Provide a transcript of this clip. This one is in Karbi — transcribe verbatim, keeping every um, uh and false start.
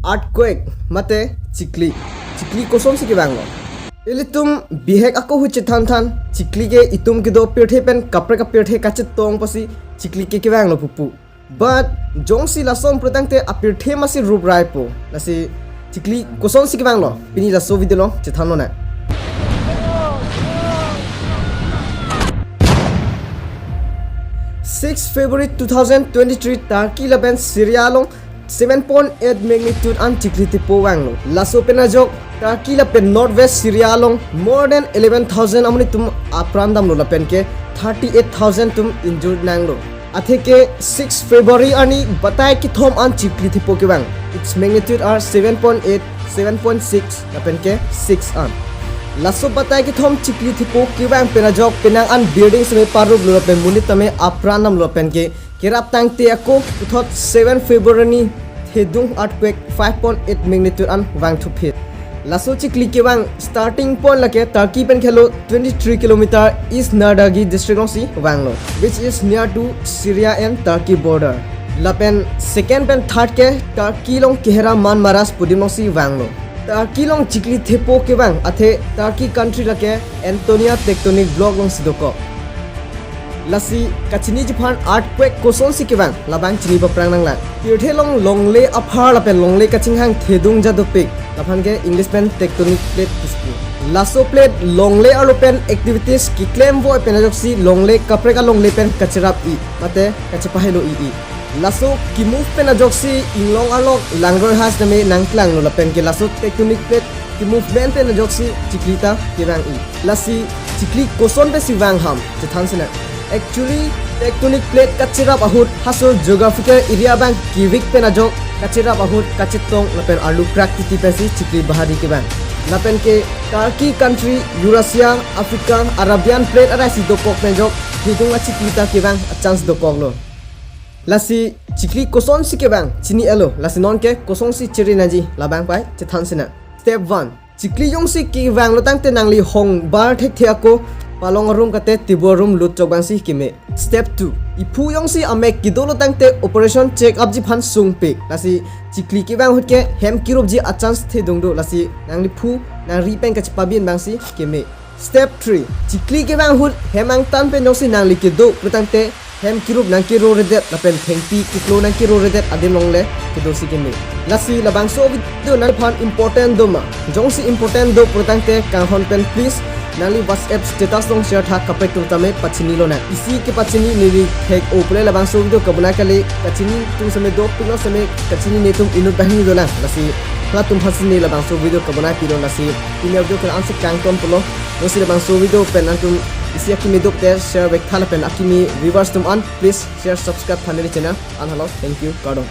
Earthquake mate chikli. Chikli kosonsi kevanglo? Ilitum bihek ako ahut chethan than, chikli ke itum kedo pirthe pen kaprek apirthe kachetong pusi chikli ke kevanglo pupu. But jongsi lason pulotangte apirthe masi rup raipo. Lasi chikli kosonsi kevanglo, pini laso video along chethanlonang. Six February two thousand twenty-three, Turkey lapen Syria along seven point eight magnitude an chikli thepo vanglo. Laso pen ajok Turkey lapen northwest Syria along more than eleven thousand amonit atum apran damlo lapen ke thirty-eight thousand atum injured nanglo. Atheke six February arni batai kethom an chikli thepo kevang. Its magnitude are seven point eight, seven point six lapen ke six an. Laso batai kethom chikli thepo kevang pen ajok penang an building seme paruplo lapen monit tame apran damlo lapen ke kerap tangte ako puthot seven February arni thedung earthquake five point eight magnitude an vangthuphit. Laso chikli kevang starting point lake Turkey pen khelo twenty-three kilometer east Nardagi district alongsi vanglo, which is near to Syria and Turkey border. Lapen second pen third ke Turkey along kehera Marmaris pu adim alongsi vanglo. Turkey along chikli thepo kevang athe Turkey country lake Antonia tectonic block alongsi dokok. Lasi kachiniji aphan earthquake kosonsi kevang labang chini paprang nanglang. Pirthe along longle aphar lapen longle kachinghang thedung ja dopik, laphan ke English pen tectonic plate pusi pu. Laso plate longle arlo pen activities keklem voi pen ajoksi longle kaprek alongle pen kacherapi mate kachepahelo-i-i. Laso kemove pen ajoksi inglong arlo langroi ha sitame nangklanglo lapen ke laso tectonic plate kemovement pen ajoksi chikli ta kevang-i. Lasi chikli koson pensi vang ham chethansinang. Actually, tectonic plate kacherap ahut halaso geographical area abang kevik pen ajok kacherap ahut kachetong lapen arlo krak titi pensi chikli bahari kevang. Lapen ke Turkey country, Eurasia, Africa, Arabian plate arai si dokok pen ajok thedung achikli ta kevang achance dokoklo. Lasi chikli kosonsi kevang chini-elo, lasi nonke kosonsi chiri nangji labang pai chethansinang. Step one. Chikli jongsi kevanglo tangte nangli hong bar thekthe ako palong arum kate table arum lut chok abangsi keme. Step two. Iphu jongsi amek kedolo tangte operation check up ji aphan sungpik. Lasi chikli kevang ahut ke hem kerupji achance thedung do, lasi nangli phu nangri pen kachepabin abangsi keme. Step three. Chikli kevang ahut hem angtan pen jongsi nangli kedo pulotangte hem kerup nangkeroredet lapen thengpi keklo nangkeroredet adim alongle kedosi keme. Lasi labangso video nangphan important doma? Jongsi important do pulotangte kanghon pen please nangli WhatsApp status along share tha, kaprek atum tame pachinilonang. Isi kepachini neli thek-o pule labangso video kabonai kali, kachini atum seme dopiklo seme kachinine atum inut banghini dolang. Lasi halatum aphansi ne labangso video kabonai pilo. Lasi pini video ke la-ansi kangton pulo. Jongsi labangso video pen nangtum isi akimi duk te share vek tha lapen akimi viewers atum an please share, subscribe tha neli channel an. Hello, thank you, kardom.